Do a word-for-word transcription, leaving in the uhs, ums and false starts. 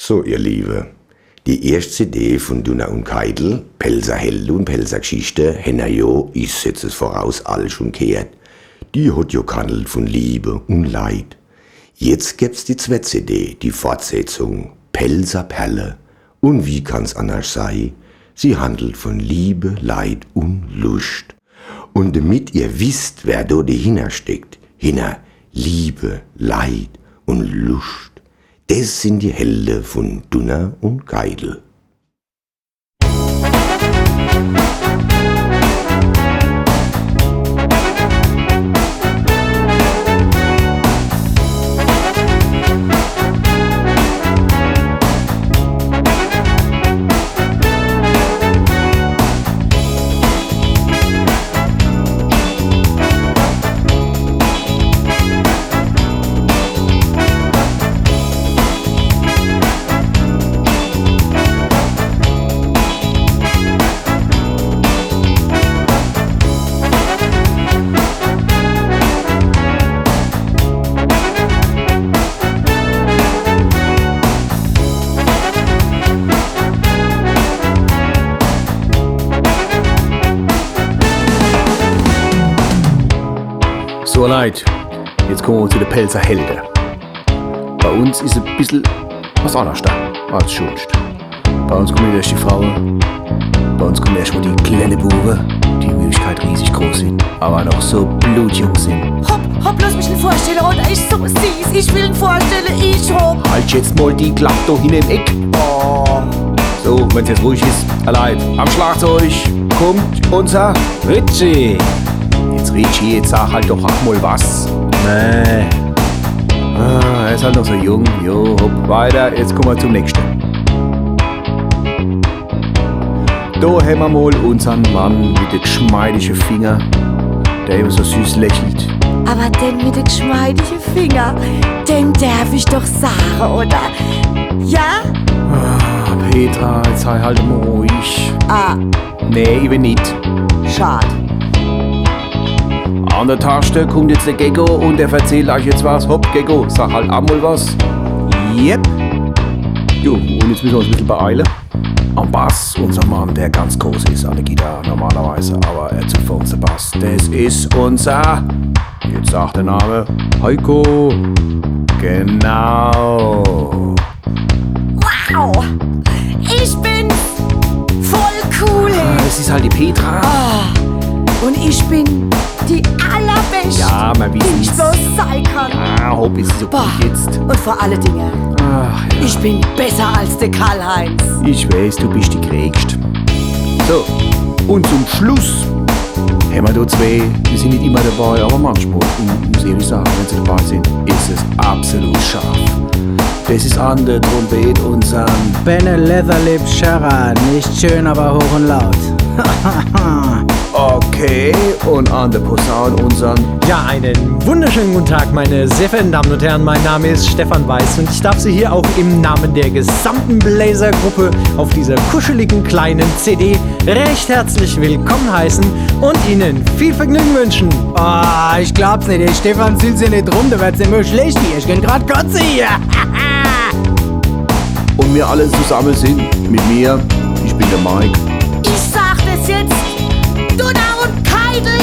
So, ihr Liewe, die erscht C D vun Dunner un Keidel, Pälzer Helde un Pälzer Gschichte, henner jo, ich setz es voraus, all schun gheert. Die hot jo ghandelt vun Liewe un Leid. Jetzt gebt's die zwett C D, die Fortsetzung, Pälzer Perle. Un wie kann's annerscht sei? Sie handelt vun Liewe, Leid un Luscht. Un demit ihr wisst, wer do dehinner steckt, hinner Liewe, Leid un Luscht, des sin die Helde vun Dunner un Keidel. So, Leit, jetzt kumme mer zu de Pälzer Helde. Bei uns is e bissel was annerscht do als schunscht. Bei uns kumme erscht die Fraue, bei uns kumme erscht mol die klenne Buwe, die in Wirklichkeit riesig groß sin, awwer noch so blutjung sin. Hopp, hopp, lass mich en vorstelle, oh, der is so sieß, ich will en vorstelle, ich hopp. Halt jetzt mol die Klapp do hinne im Eck. Oh. So, wenn's jetzt ruhig is, Leit, am Schlagzeug kummt unser Richie. Jetzt, Richie, jetzt sag halt doch ach mol was. Nee. Ah, er is halt noch so jung. Jo, hopp, weiter. Jetzt kumme mer zum nächschte. Do hämmer mol unsern Mann mit de gschmeidige Finger, der immer so süß lächelt. Awwer den mit de gschmeidige Finger, den derf ich doch sage, oder? Ja? Ah, Petra, jetzt sei halt mol ruhig. Ah. Nee, ich bin nit. Schad. An de Taschte kummt jetzt de Gecko un der verzählt eich jetzt was. Hopp, Gecko, sag halt ach mol was. Yep. Jo, un jetzt misse mer uns e bissel beeile. Am Bass unser Mann, der ganz groß is an de Gitarr normalerweis, awwer er zupft für uns de Bass. Des is unser, jetzt sag de Name, Heiko. Genau. Wow! Ich bin's! Voll cool! Ah, des is halt die Petra. Ah, un ich bin die allerbescht, ja, mer wissen's, die ich bloß sei kann. Ja, hopp, is so. Boah. Gut jetzt. Un vor alle Dinge, ach, ja, ich bin besser als de Karl-Heinz. Ich weeß, du bischt die Gregscht. So, un zum Schluss hämmer do zwee, die sin nit immer dabei, awwer manchmol, un muss ehrlich sage, wenn se dabei sin, is es absolut scharf. Des is an de Trompet unsern Benne Leatherlip Scherrer, nicht schön, aber hoch und laut. Okay, un an de Posaun unsern. Ja, einen wunderschönen guten Tag, meine sehr verehrten Damen und Herren. Mein Name ist Stefan Weiß und ich darf Sie hier auch im Namen der gesamten Bläsergruppe auf dieser kuscheligen kleinen C D recht herzlich willkommen heißen und Ihnen viel Vergnügen wünschen. Ah, ich glaab's net, de Stefan sülzt jo net rum, do werd's immer schlecht hier. Ich kann grad kotze hier. Un mir alle zusamme sin mit mir, ich bin de Mike. Ich sag des jetzt, Dunner un Keidel,